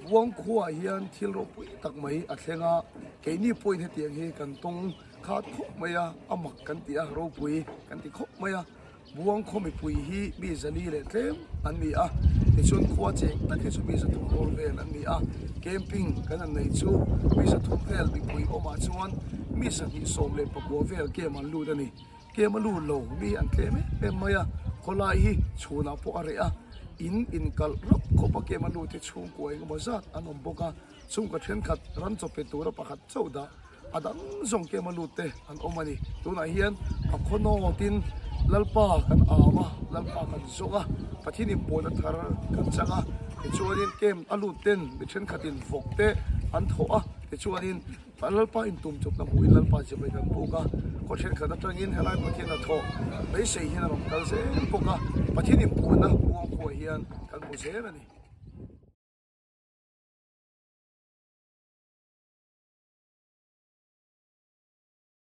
Buang khuaah hian thil ropui tak mai a thleng a, keini pawhin hetiang hi kan tawng khat khawp mai a, a mak kan ti a, ropui kan ti khawp mai a. Buang khaw mipui hi mi zali leh tlem an ni a, tichuan khua cheng tak hi chu mi zathum bawr vel an ni a, camping kan han nei chu mi zathum vel mipui awmah chuan mi 219 vel camp an lut a ni. Camp a lut lo mi an tlem em em mai a, khawlai hi chhunah pawh a reh a, in inkalh rap khawp a camp a lut hi chhungkua engemaw zat an awm bawk a, chhungkaw thenkhat ram chaw pe tura pakhat chauh dah a dang zawng kem a lut te an awm a ni. Tunah hian a khaw nawtin Lalpa kan au a, Lalpa kan zawng a, Pathian inpawhna thar kan chang a, tichuanin kem a lut ten mi thenkhatin vawk te an thawh a, tichuanin Lalpa intum chawpna hmuhin Lalpa chibai kan puk a, khaw thenkhat atangin helai Pathian a thawh beisei hian a rawn kal zel bawk a, Pathian inpawhna buang khuaah hian kan hmu zel a ni.